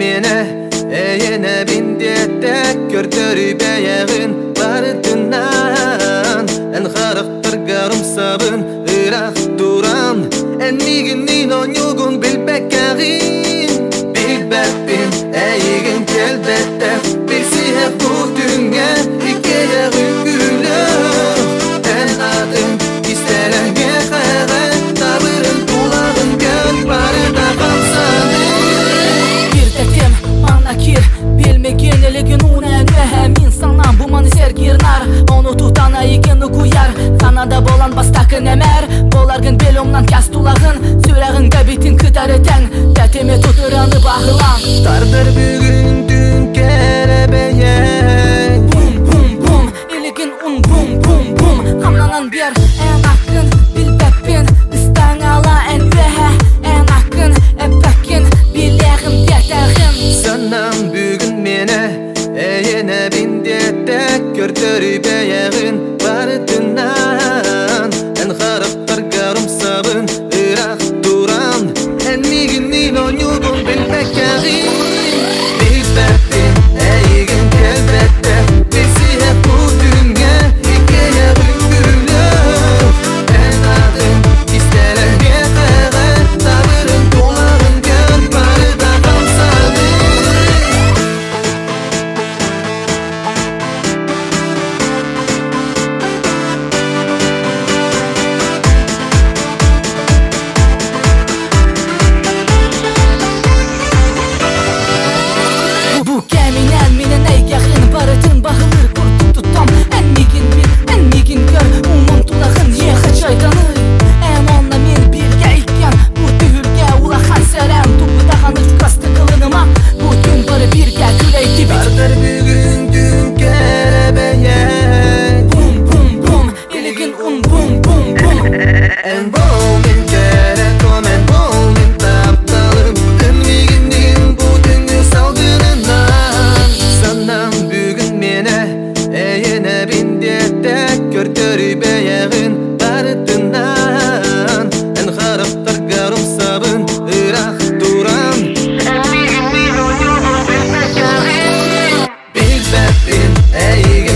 миэнэ эйэнэбин диэтэ көрдөрүй бэйэҕин барытынан эн харахтаргар умсабын ыраах туран эн миигинниин оонньуугун билбэккэҕин билбэппин эйигин кэлбэттэх билсиһэх бу күҥҥэ иккиэйэх үҥкүүлүөх эн атын кистэлэҥҥэ хэҕэ табырын тулаҕын көр барыта хамсаныы Бир тэтим, манна кир Билмеген илигин уунан үөһэ Мин санаам бу маны сэргиир наар Ону тутан эйигин угуйар Ханада болан бастакын эмэр Боларгын бэл умнан кэс тулаҕын Сүрэҕиҥ кэбитин кытары тэҥ Тэтими тутураны баһылаан Тардар бүгүн түн кэрэ бэйэҥ Бум бум бум Илигин ун бум бум бум Хамнанан биэр эн аккын Билбэппин Ыстаҥала эн үөһэ Эн аккын эппэккин Билиэҕим диэтэҕим Санаам бүгүн миэнэ эйэнэбин диэтэ көрдөрүй бэйэҕин барытынан эн харахтаргар умсабын ыраах туран эн миигинниин оонньуугун билбэккэҕин билбэппин эйигин кэлбэттэ билсиһэ бу күҥҥэ иккиэйэх үҥкүүлүөх эн атын кистэлэҥиэхэҕэ табырын тулаҕын көр барыта хамсаныы. Бу кэминэн минэн эйгэҕин барытын баһылыыр курдук туттам Эн миигин бил, эн миигин көр Умун тулаҕын миэхэ чайданый Эн онно мин бииргэ иккиэн Бу түһүлгэ улахан сэрэн Туппутаҕаны чугастык ылыныма Бу күн бары бииргэ күлэйдибит Тардар бүгүн түн кэрэ бэйэҥ Бум бум бум Илигин ун бум бум бум Эн бол мин кэрэ эн бол мин тапталым Эн миигинниин бу түҥҥү салгынынан Санаам бүгүн миэнэ эйэнэбин диэтэ көрдөрүй бэйэҕин барытынан эн харахтаргар умсабын ыраах туран Эн миигинниин оонньуугун билбэккэҕин билбэппин эйигин.